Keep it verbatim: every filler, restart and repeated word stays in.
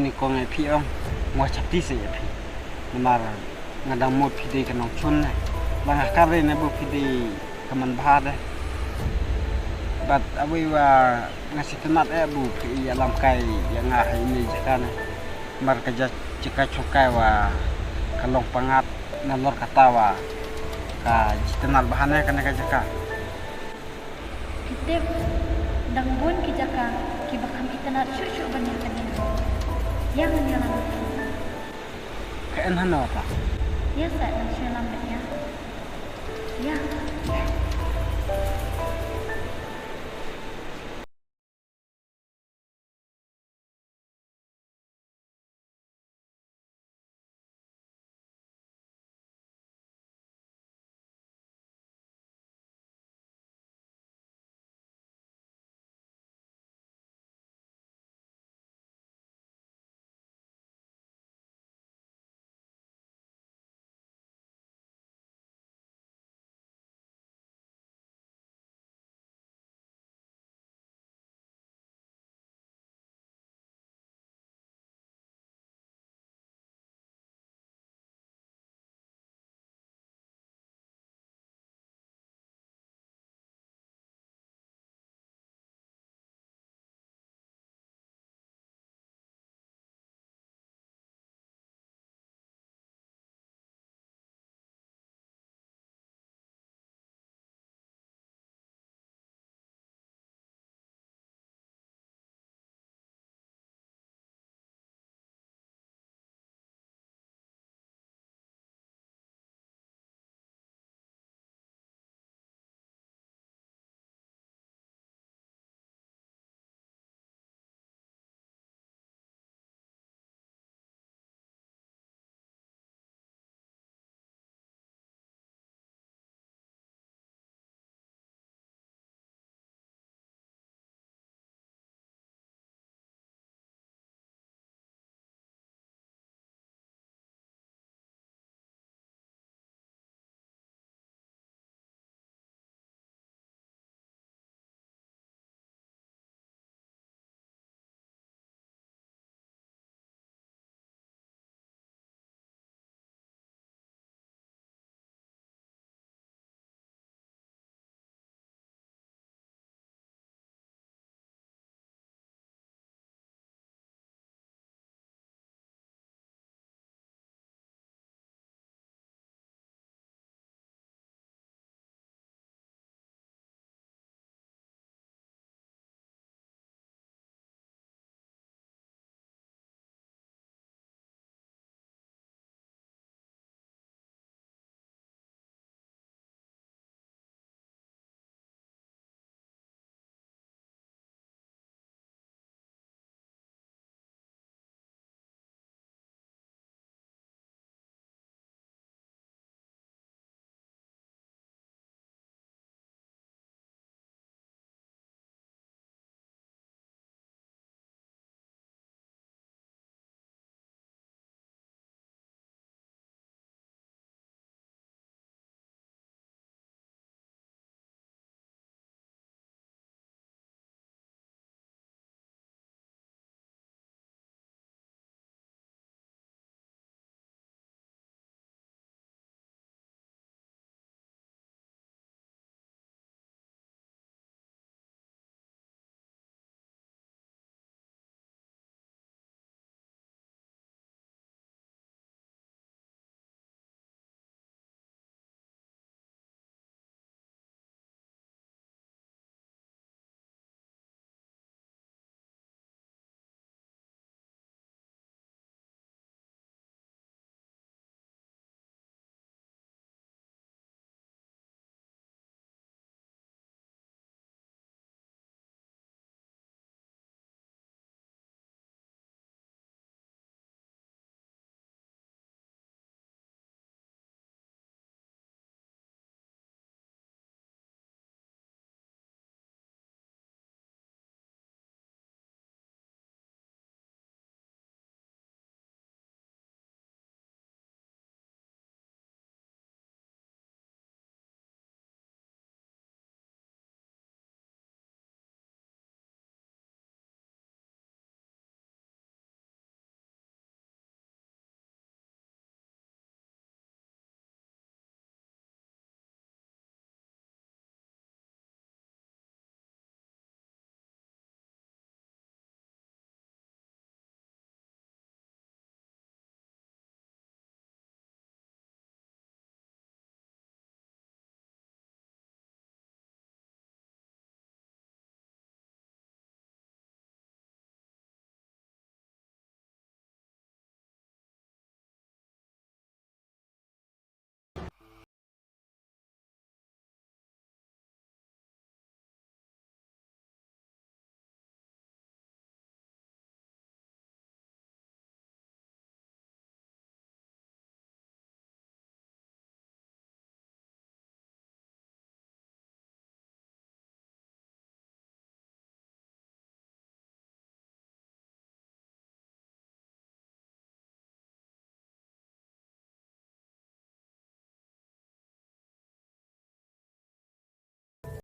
Ni kong e phi ong, ngwa chapti se e phi. Namar nga dang mut phi dei ka nongchun ne. Ba nga kare ne bu phi dei ka man bha de. But awi wa nga sitanat e bu phi ya lam kai ya nga hai ni jaka ne. Mar ka ja jaka chokai wa ka long pangat na lor kata wa ka jitanat bha ne kane ka jaka. Ki tip, dang bun ki jaka ki ba kham itanat shuh shuh ban ïa kane. Ïa ngan ïalam. Ka en hano ta? Ïa sa ngan shu lam bad ïa. Ïa.